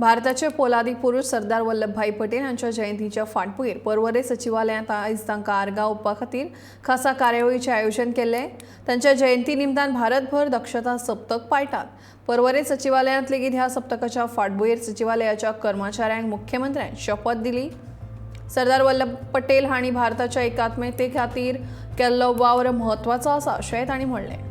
भारताचे पोलादी पुरूष सरदार वल्लभभाई पटेल हांच्या जयंतीच्या फाटभुंयेर पर्वरे सचिवालयांत आयज तांकां आर्गां ओंपपा खातीर खासा कार्यावळीचें आयोजन केल्लें. तांच्या जयंती निमतान भारतभर दक्षता सप्तक पाळटात. पर्वरे सचिवालयांत लेगीत ह्या सप्तकाच्या फाटभुंयेर सचिवालयाच्या कर्मचाऱ्यांक मुख्यमंत्र्यान शपथ दिली. सरदार वल्लभ पटेल हांणी भारताच्या एकात्मते खातीर केल्लो वावर म्हत्वाचो आसा अशेंय तांणी म्हणलें.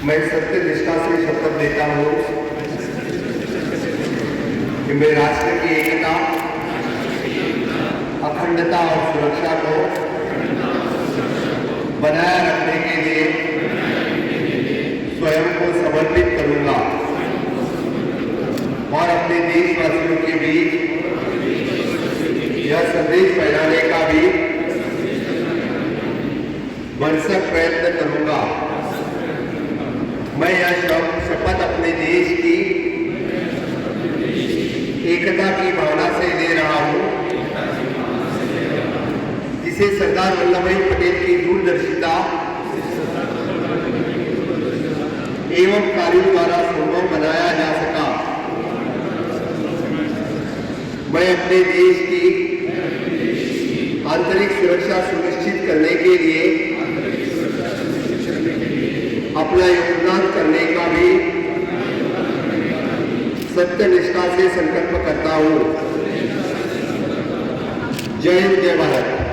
मैं सत्य निष्ठा से शपथ लेता हूँ कि मैं राष्ट्र की एकता, अखंडता और सुरक्षा को बनाए रखने के लिए स्वयं को समर्पित करूंगा और अपने देशवासियों के बीच यह संदेश फैलाने का भी भरसक प्रयत्न करूंगा। मैं यह शपथ अपने देश की एकता की भावना से ले रहा हूं, जिसे सरदार वल्लभभाई पटेल की दूरदर्शिता एवं कार्यों द्वारा संभव बनाया जा सका। मैं अपने देश की आंतरिक सुरक्षा सुनिश्चित करने के लिए अपना योगदान करने का भी सत्य निष्ठा से संकल्प करता हूँ। जय हिंद, जय भारत।